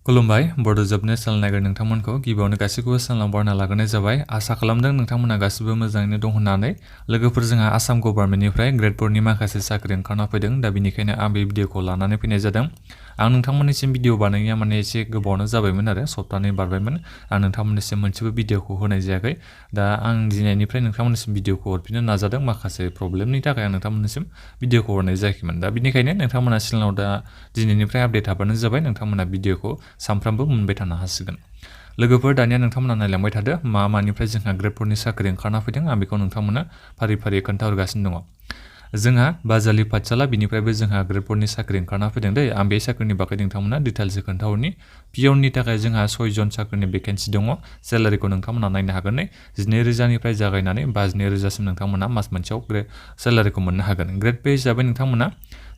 खुलुमबाय बड' जबनि चेनेल नायगिर नोंथांमोनखौ गिबियावनो गासैखौबो चेनेलाव बरायना लाग्रोनाय जाबाय। आसा खालामदों नोंथांमोना गासिबो मोजाङैनो दं होननानै। लोगोफोर जोंहा आसाम गभर्नमेन्टनिफ्राय ग्रेड 4नि माखासे साख्रि ओंखारना फैदों। दा बेनिखायनो आं बे भिडिअखौ लानानै फैनाय जादों। आं नोंथांमोननिसिम भिडिअ बानायनाया माने एसे गोबावनो जाबायमोन आरो सप्तानै बारबायमोन। आं नोंथांमोननिसिम मोनसेबो भिडिअखौ होनाय जायाखै। दा आं दिनैनिफ्राय नोंथांमोननिसिम भिडिअखौ हरफिननो नाजादों। माखासे प्रब्लेमनि थाखाय आं नोंथांमोननिसिम भिडिअखौ हरनाय जायाखैमोन। दा बेनिखायनो नोंथांमोना चेनेलाव दा दिनैनिफ्राय आपडेट हाबानो जाबाय। नोंथांमोना भिडिअखौ सानफ्रामबो मोनबाय थानो हासिगोन। लोगोफोर दानिया नोंथांमोना नायलांबाय थादो मानिफ्राय जोंहा ग्रेड 4नि साख्रि ओंखारना फैदों। आं बेखौ नोंथांमोननो फारि फारि खोन्थाहरगासिनो दङ। जोंहा बाजालि पाठशाला बिनिफ्रायबो जोंहा ग्रेड 4नि साख्रि ओंखारना फैदों दै। आं बे साख्रिनि बागै नोंथांमोना डिटेल्सै खोन्थाहरनि। पियननि थाखाय जोंहा 6 जन साख्रिनि भेकेन्सि दङ। सेलारिखौ नोंथांमोना नायनो हागोन। 12,000निफ्राय जागायनानै 52,000सिम नोंथांमोना मास मोनसेयाव सेलारिखौ मोननो हागोन। ग्रेड पे हिसाबै नोंथांमोना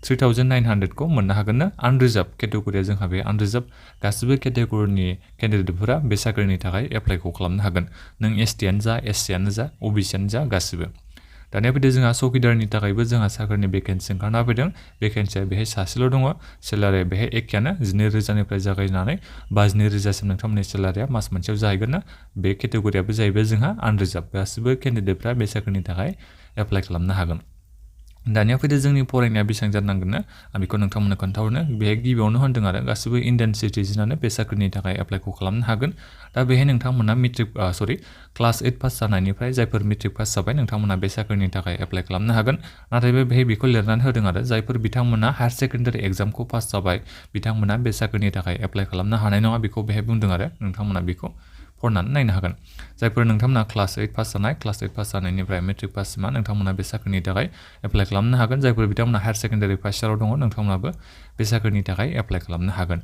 3,900खौ मोननो हागोन। आनरिजार्भ केटेगरिया जोंहा बे आनरिजार्भ गासिबो केटेगरिनि केन्डिडेटफोरा बे साख्रिनि थाखाय एप्लाइखौ खालामनो हागोन। नों एसटियानो जा एससियानो जा अबिसियानो जा गासिबो। दानिया फैदो जोंहा चौकीदारनि थाखायबो जोंहा साख्रिनि भेकेन्सि ओंखारना फैदों। भेकेन्सिया बेहाय सासेल' दङ। सेलारिया बेहाय एखेयानो 12,000निफ्राय जागायनानै 52,000सिम नोंथांमोननि सेलारिया मास मोनसेयाव जाहैगोन ना। बे केटेगरियाबो जाहैबाय जोंहा आनरिजार्भ गासिबो केन्डिडेटफ्रा बे साख्रिनि थाखाय एप्लाइ खालामनो हागोन। दानिया फैदो जोंनि फरायनाया बेसेबां जानांगोन ना आं बेखौ नोंथांमोननो खोन्थाहरनो। बेहाय गिबियावनो होनदों आरो गासिबो इन्डियान सिटिजेनानो बे साख्रिनि थाखाय एप्लाइखौ खालामनो हागोन। दा बेहाय नोंथांमोना क्लास 8 पास जानायनिफ्राय जायफोर मेट्रिक पास जाबाय नोंथांमोना बे साख्रिनि थाखाय एप्लाइ खालामनो हागोन। नाथाय बेहाय बेखौ लिरनानै होदों आरो जायफोर बिथांमोना हायार सेकेन्डारि एग्जामखौ पास जाबाय बिथांमोना बे साख्रिनि थाखाय एप्लाइ खालामनो हानाय नङा बेखौ बेहाय बुंदों आरो नोंथांमोना बेखौ फरायनानै नायनो हागोन। जायफोर नोंथांमोना क्लास 8 पास जानाय क्लास 8 पास जानायनिफ्राय मेट्रिक पाससिमा नोंथांमोना बे साख्रिनि थाखाय एप्लाइ खालामनो हागोन। जायफोर बिथांमोना हायार सेकेन्डारि फार्स्ट इयाराव दङ नोंथांमोनाबो बे साख्रिनि थाखाय एप्लाइ खालामनो हागोन।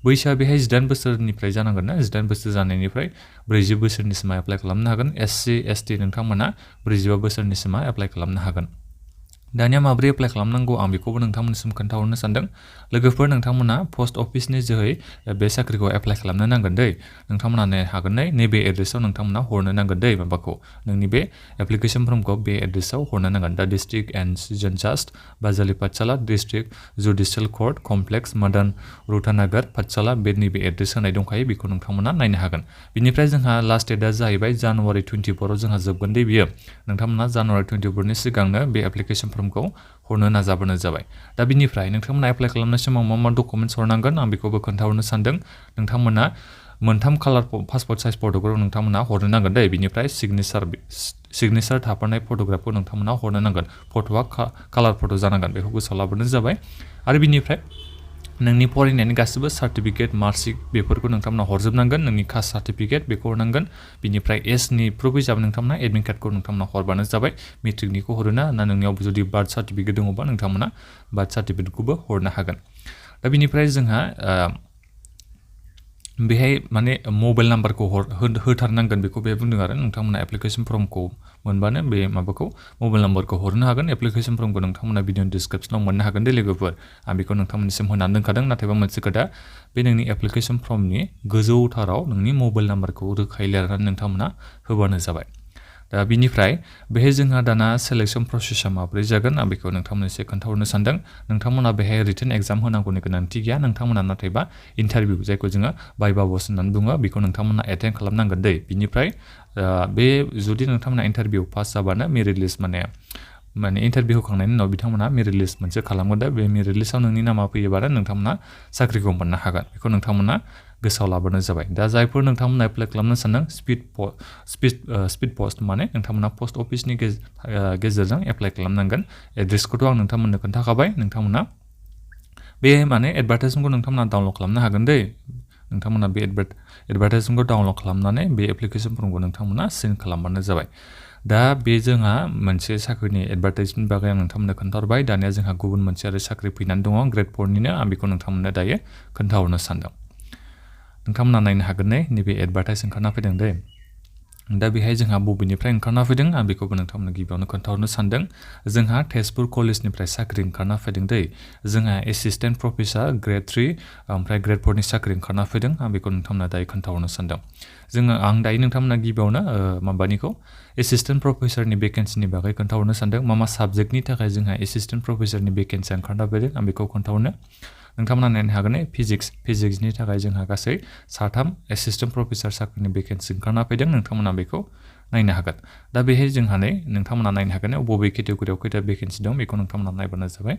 बैसोआ बेहाय 18 बोसोरनिफ्राय जानांगोन ना। 18 बोसोर जानायनिफ्राय 40 बोसोरनिसिमा एप्लाइ खालामनो हागोन। एससि एसटि नोंथांमोना 45 बोसोरनिसिमा एप्लाइ खालामनो हागोन। दानिया माबोरै एप्लाइ खालामनांगौ आं बेखौबो नोंथांमोननिसिम खोन्थाहरनो सानदों। लोगोफोर नोंथांमोना पस्ट अफिसनि जोहै बे साख्रिखौ एप्लाइ खालामनो नांगोन दै। नोंथांमोना नायनो हागोन नैबे एड्रेसाव नोंथांमोना हरनो नांगोन दै माबाखौ नोंनि बे एप्लिकेसन फर्मखौ बे एड्रेसाव हरनो नांगोन। दा डिस्ट्रिक्ट एन्ड सिजन जास्ट बाजालि पाठशाला डिस्ट्रिक्ट जुडिशियेल कर्ट कमप्लेक्स मदन रुटानगर पाठशाला बे नैबे एड्रेस होनाय दंखायो बेखौ नोंथांमोना नायनो हागोन। बिनिफ्राय जोंहा लास्ट डेटआ जाहैबाय जानुवारि 24 जोंहा जोबगोन दै बियो। नोंथांमोना जानुवारि 24नि सिगांनो बे एप्लिकेसन फर्मखौ हरनो नाजाबानो जाबाय। दा बिनिफ्राय नोंथांमोना एप्लाइ खालामनाय समाव मा डकुमेन्टस हरनांगोन आं बेखौबो खोन्थाहरनो सानदों। नोंथांमोना मोनथाम कालार पासपर्ट साइज फट'ग्राफ नोंथांमोना हरनो नांगोन दै। बिनिफ्राय सिगनेचार थाफानाय फट'ग्राफखौ नोंथांमोना हरनो नांगोन। फट'आ कालार फट' जानांगोन बेखौ गोसोआव लाबोनो जाबाय। आरो बिनिफ्राय नोंनि फरायनायनि गासिबो सार्टिफिकेट मार्कशिट बेफोरखौ नोंथांमोना हरजोबनांगोन। नोंनि कास्ट सार्टिफिकेट बेखौ हरनांगोन। बिनिफ्राय एजनि प्रुफ हिसाबै नोंथांमोना एडमिट कार्डखौ नोंथांमोना हरबानो जाबाय। मेट्रिकनिखौ हरोना नोंनियाव जुदि बार्थ सार्टिफिकेट दङबा नोंथांमोना बार्थ सार्टिफिकेटखौबो हरनो हागोन। दा बिनिफ्राय जोंहा बेहाय माने मबाइल नाम्बारखौ होथारनांगोन बेखौ बेहाय बुंदों आरो नोंथांमोना एप्लिकेसन फर्मखौ मोनबानो बे माबाखौ मबाइल नाम्बारखौ हरनो हागोन। एप्लिकेसन फर्मखौ नोंथांमोना भिडिअ डिसक्रिपसनाव मोननो हागोन दे लोगोफोर। आं बेखौ नोंथांमोननिसिम होनानै दोनखादों। नाथायबा मोनसे खोथा बे नोंनि एप्लिकेसन फर्मनि गोजौथाराव नोंनि मबाइल नाम्बारखौ रोखायै लिरनानै नोंथांमोना होबानो जाबाय। दा बिनिफ्राय बेहाय जोंहा दाना सेलेक्सन प्रसेसआ माबोरै जागोन आं बेखौ नोंथांमोननो एसे खोन्थाहरनो सानदों। नोंथांमोना बेहाय रिटेन एग्जाम होनांगौनि गोनांथि गैया। नोंथांमोना नाथायबा इन्टारभिउ जायखौ जोङो भाइभा भस होननानै बुङो बेखौ नोंथांमोना एटेन्ड खालामनांगोन दै। बिनिफ्राय बे जुदि नोंथांमोना इन्टारभिउ पास जाबानो मेरिट लिस्ट माने इन्टारभिउ होखांनायनि उनाव बिथांमोना मेरिट लिस्ट मोनसे खालामगोन। दा बे मेरिट लिस्टआव नोंनि नामा फैयोबानो नोंथांमोना साख्रिखौ मोननो हागोन। बेखौ नोंथांमोना गोसोआव लाबोनो जाबाय। दा जायफोर नोंथांमोना एप्लाइ खालामनो सानदों स्पिड पस्ट माने नोंथांमोना पस्ट अफिसनि गेजेरजों एप्लाइ खालामनांगोन। एड्रेसखौथ' आं नोंथांमोननो खोन्थाखाबाय। नोंथांमोना बे माने एडभार्टाइजमेन्टखौ नोंथांमोना डाउनलड खालामनो हागोन दै। नोंथांमोना बे एडभार्टाइजमेन्टखौ डाउनलड खालामनानै बे एप्लिकेसन फर्मखौ नोंथांमोना सेन्ड खालामबानो जाबाय। दा बे जोंहा मोनसे साख्रिनि एडभार्टाइजमेन्ट बागै आं नोंथांमोननो खोन्थाहरबाय। दानिया जोंहा गुबुन मोनसे आरो साख्रि फैनानै दङ ग्रेड 4निनो आं बेखौ नोंथांमोननो दायो खोन्थाहरनो सानदों। नोंथांमोना नायनो हागोन नैबे एडभार्टाइज ओंखारना फैदों दै। दा बेहाय जोंहा बबेनिफ्राय ओंखारना फैदों आं बेखौबो नोंथांमोननो गिबियावनो खोन्थाहरनो सानदों। जोंहा तेजपुर कलेजनिफ्राय साख्रि ओंखारना फैदों दै। जोंहा एसिस्टेन्ट प्रफेसार ग्रेड 3 ओमफ्राय ग्रेड 4नि साख्रि ओंखारना फैदों। आं बेखौ नोंथांमोननो दायो खोन्थाहरनो सानदों। आं दायो नोंथांमोननो गिबियावनो माबानिखौ एसिस्टेन्ट प्रफेसारनि भेकेन्सिनि बागै खोन्थाहरनो सानदों। मा साबजेक्टनि थाखाय जोंहा एसिस्टेन्ट प्रफेसारनि भेकेन्सिया ओंखारना फैदों आं बेखौ खोन्थाहरनो। नोंथांमोना नायनो हागोन फिजिक्सनि थाखाय जोंहा गासै 3 एसिस्टेन्ट प्रफेसर साख्रिनि भेकेन्सि ओंखारना फैदों नोंथांमोना बेखौ नायनो हागोन दा बेहाय जोंहा नोंथांमोना नायनो हागोन बबे केटेगरियाव खैथा भेकेन्सि दं बेखौ नोंथांमोना नायबानो जाबाय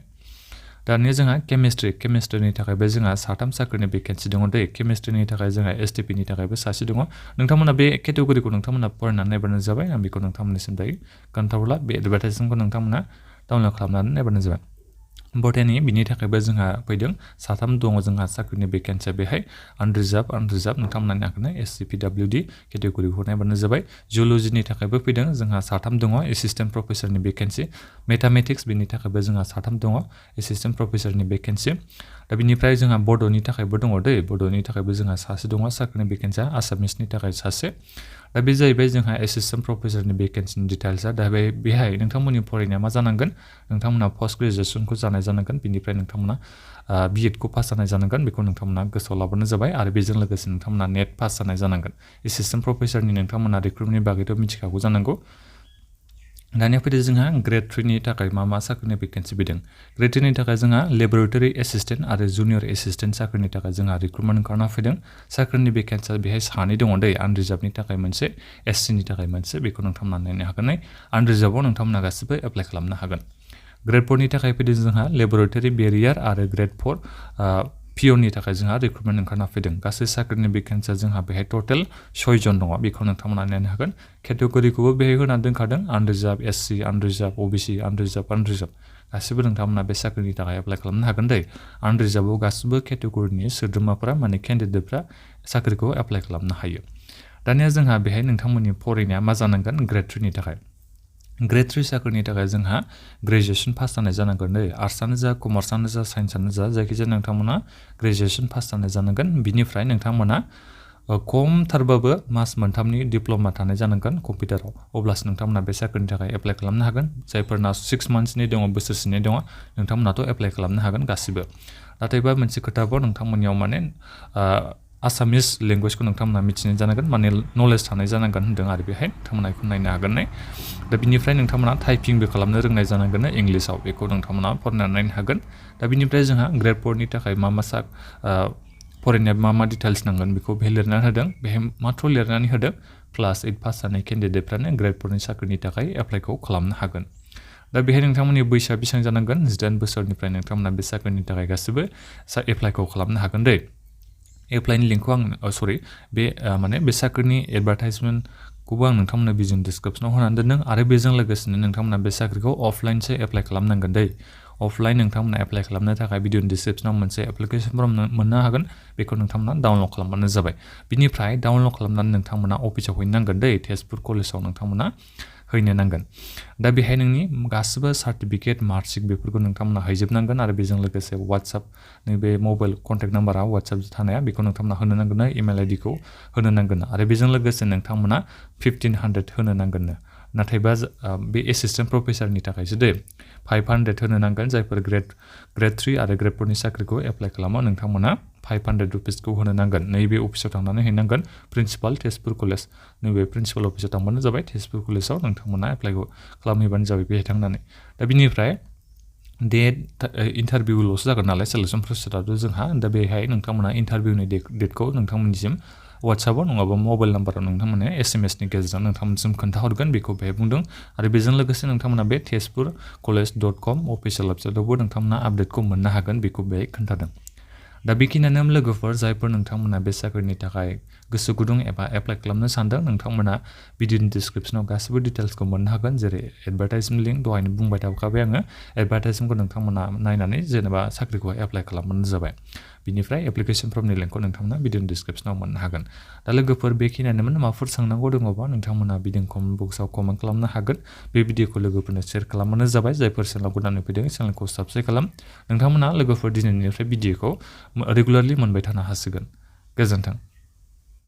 दानिया जोंहा केमिस्ट्रिनि थाखायबो जोंहा 3 साख्रिनि भेकेन्सि दङ दै केमिस्ट्रिनि थाखाय जोंहा एसटिपिनि थाखायबो सासे दङ नोंथांमोना बे केटेगरिखौ नोंथांमोना फरायनानै नायबानो जाबाय आं बेखौ नोंथांमोननिसिम दायो खोन्थाहरला बे एडभार्टाइजमेन्टखौ नोंथांमोना डाउनलड खालामनानै नायबानो जाबाय बटानि बिनि थाखायबो जोंहा फैदों 3 दङ जोंहा साख्रिनि भेकेन्सिया बेहाय आनरिजार्भ नोंथांमोना नायनो एससिपिडब्लिउडि केटेगरिखौ नायबानो जाबाय जिअलजिनि थाखायबो फैदों जोंहा 3 दङ एसिस्टेन्ट प्रफेसरनि भेकेन्सि मेथामेटिक्स बिनि थाखायबो जोंहा 3 दङ एसिस्टेन्ट प्रफेसरनि भेकेन्सि दा बिनिफ्राय जोंहा बड'नि थाखायबो दङ दै बड'नि थाखायबो जोंहा सासे दङ साख्रिनि भेकेन्सिया आसामिसनि थाखाय सासे दा बे जाहैबाय जोंहा एसिस्टेन्ट प्रफेसरनि भेकेन्सिनि डिटेल्सआ दा बेहाय नोंथांमोननि फरायनाया मा जानांगोन नोंथांमोना पोस्ट ग्रेजुएसनखौ जानाय जानांगोन बिनिफ्राय नोंथांमोना बिएडखौ पास जानाय जानांगोन बेखौ नोंथांमोना गोसोआव लाबानो जाबाय आरो बेजों लोगोसे नोंथांमोना नेट पास जानाय जानांगोन एसिस्टेन्ट प्रफेसरनि नोंथांमोना रिक्रुटमेन्टनि बागैथ' मिथिखागौ जानांगौ दानिया फैदो जोंहा ग्रेड 3 नि थाखाय मा साख्रिनि भेकेन्सि फैदों ग्रेड 3 नि थाखाय जोंहा लेबरेटरि एसिस्टेन्ट आरो जुनियर एसिस्टेन्ट साख्रिनि थाखाय जोंहा रिक्रुटमेन्ट ओंखारना फैदों साख्रिनि भेकेन्सिया बेहाय 2 दङ दै आनरिजार्भनि थाखाय मोनसे एससिनि थाखाय मोनसे बेखौ नोंथांमोना नायनो हागोन आनरिजार्भआव नोंथांमोना गासिबो एप्लाइ खालामनो हागोन ग्रेड 4 नि थाखाय फैदों जोंहा लेबरेटरि बेरियार आरो ग्रेड 4 पिअननि थाखाय जोंहा रिक्रुटमेन्ट ओंखारना फैदों गासै साख्रिनि भेकेन्सिया जोंहा बेहाय टटेल 6 जन दङ बेखौ नोंथांमोना नायनो हागोन केटेगरिखौबो बेहाय होनानै दोनखादों आनरिजार्भ एससि आनरिजार्भ ओबिसि आनरिजार्भ गासिबो नोंथांमोना बे साख्रिनि थाखाय एप्लाइ खालामनो हागोन दै आनरिजार्भआव गासिबो केटेगरिनि सोद्रोमाफोरा केन्डिडेटफ्रा साख्रिखौ एप्लाइ खालामनो हायो दानिया जोंहा बेहाय नोंथांमोननि फरायनाया मा जानांगोन ग्रेड 3 नि थाखाय ग्रेड 3 साख्रिनि थाखाय जोंहा ग्रेजुएसन पास जानाय जानांगोन दै आर्ट्सआनो जा कमार्सआनो जा साइन्सआनो जा जायखिजाया नोंथांमोना ग्रेजुएसन पास जानाय जानांगोन बिनिफ्राय नोंथांमोना खमथारबाबो मास मोनथामनि डिप्ल'मा थानाय जानांगोन कम्पिउटाराव अब्लासो नोंथांमोना बे साख्रिनि थाखाय एप्लाइ खालामनो हागोन जायफोरना 6 मान्थसनि दङ बोसोरसेनि दङ नोंथांमोनाथ' एप्लाइ खालामनो हागोन गासिबो नाथायबा मोनसे खोथाबाव नोंथांमोननियाव आसामिस लेंगुवेजखौ नोंथांमोना मिथिनाय जानांगोन नलेज थानाय जानांगोन होनदों आरो बेहाय नोंथांमोना बेखौ नायनो हागोन दा बिनिफ्राय नोंथांमोना टाइपिंबो खालामनो रोंनाय जानांगोन इंलिसाव बेखौ नोंथांमोना फरायनानै नायनो हागोन दा बिनिफ्राय जोंहा ग्रेड 4 नि थाखाय मा फरायनाया मा डिटेल्स नांगोन बेखौ बेहाय लिरनानै होदों बेहाय माथ्र' लिरनानै होदों क्लास 8 पास जानाय केन्डिडेटफ्रानो ग्रेड 4 नि साख्रिनि थाखाय एप्लाइखौ खालामनो हागोन दा बेहाय नोंथांमोननि बैसोआ बेसेबां जानांगोन 18 बोसोरनिफ्राय नोंथांमोना बे साख्रिनि थाखाय गासिबो एप्लाइखौ खालामनो हागोन दै एप्लाइनि लिंकखौ बे साख्रिनि एडभार्टाइजमेन्टखौबो आं नोंथांमोननो भिडिअ डिसक्रिपसनाव होनानै दोनदों आरो बेजों लोगोसेनो नोंथांमोना बे साख्रिखौ अफलाइनसो एप्लाइ खालामनांगोन दै अफलाइन नोंथांमोना एप्लाइ खालामनो थाखाय भिडिअ डिसक्रिपसनाव मोनसे एप्लिकेसन फर्म मोननो हागोन बेखौ नोंथांमोना डाउनलड खालामबानो जाबाय बिनिफ्राय डाउनलड खालामनानै नोंथांमोना अफिसाव हैनांगोन दै तेजपुर कलेजाव नोंथांमोना हैनो नांगोन दा बेहाय नोंनि गासिबो सार्टिफिकेट मार्कशीट बेफोरखौ नोंथांमोना हैजोबनांगोन आरो बेजों लोगोसे वाट्सएप नैबे मबाइल कन्टेक्ट नाम्बारा वाट्सएप थानाया बेखौ नोंथांमोना होनो नांगोन इमेल आइडिखौ होनो नांगोन आरो बेजों लोगोसे नोंथांमोना 1500 होनो नांगोन नाथायबा बे एसिस्टेन्ट प्रफेसरनि थाखायसो दै 500 होनो नांगोन जायफोर ग्रेड 3 आरो ग्रेड 4 नि साख्रिखौ एप्लाइ खालामो नोंथांमोना 500 रुपिसखौ होनो नांगोन नैबे अफिसाव थांनानै हैनांगोन प्रिन्सिपाल तेजपुर कलेज नैबे प्रिन्सिपाल अफिसाव थांबानो जाबाय तेजपुर कलेजाव नोंथांमोना एप्लाइखौ खालामहैबानो जाबाय बेहाय थांनानै दा बिनिफ्राय इन्टारभिउल'सो जागोन नालाय सेलेक्सन प्रसेसआथ' जोंहा दा बेहाय नोंथांमोना इन्टारभिउनि डेटखौ नोंथांमोननिसिम वाट्सएपआव नङाबा मबाइल नाम्बाराव नोंथांमोना SMS नि गेजेरजों नोंथांमोनसिम खोन्थाहरगोन बेखौ बेहाय बुंदों आरो बेजों लोगोसे नोंथांमोना बे tezpurcollege.com अफिसियेल वेबसाइटआवबो नोंथांमोना आपडेटखौ मोननो हागोन बेखौ बेहाय खोन्थादों दा बेखिनियानो लोगोफोर जायफोर नोंथांमोना बे साख्रिनि थाखाय गोसो गुदुं एबा एप्लाइ खालामनो सानदों नोंथांमोना भिडिअनि डिसक्रिपसनाव गासिबो डिटेल्सखौ मोननो हागोन जेरै एडभार्टाइजमेन्ट लिंक दहायनो बुंबाय थाखाबाय आङो एडभार्टाइजमेन्टखौ नोंथांमोना नायनानै जेनेबा साख्रिखौ एप्लाइ खालामबानो जाबाय बिनिफ्राय एप्लिकेसन फर्मनि लिंकखौ नोंथांमोना भिडिअनि डिसक्रिपसनाव मोननो हागोन दा लोगोफोर बेखिनियानोमोन माबाफोर सोंनांगौ दङबा नोंथांमोना भिडिअ कमेन्ट बक्सआव कमेन्ट खालामनो हागोन बे भिडिअखौ लोगोफोरनो शेयार खालामबानो जाबाय जायफोर चेनेलाव गोदानै फैदों चेनेलखौ साबस्क्राइब खालाम नोंथांमोना लोगोफोर दिनैनिफ्राय भिडिअखौ रेगुलारलि मोनबाय थानो हासिगोन गोजोन्थों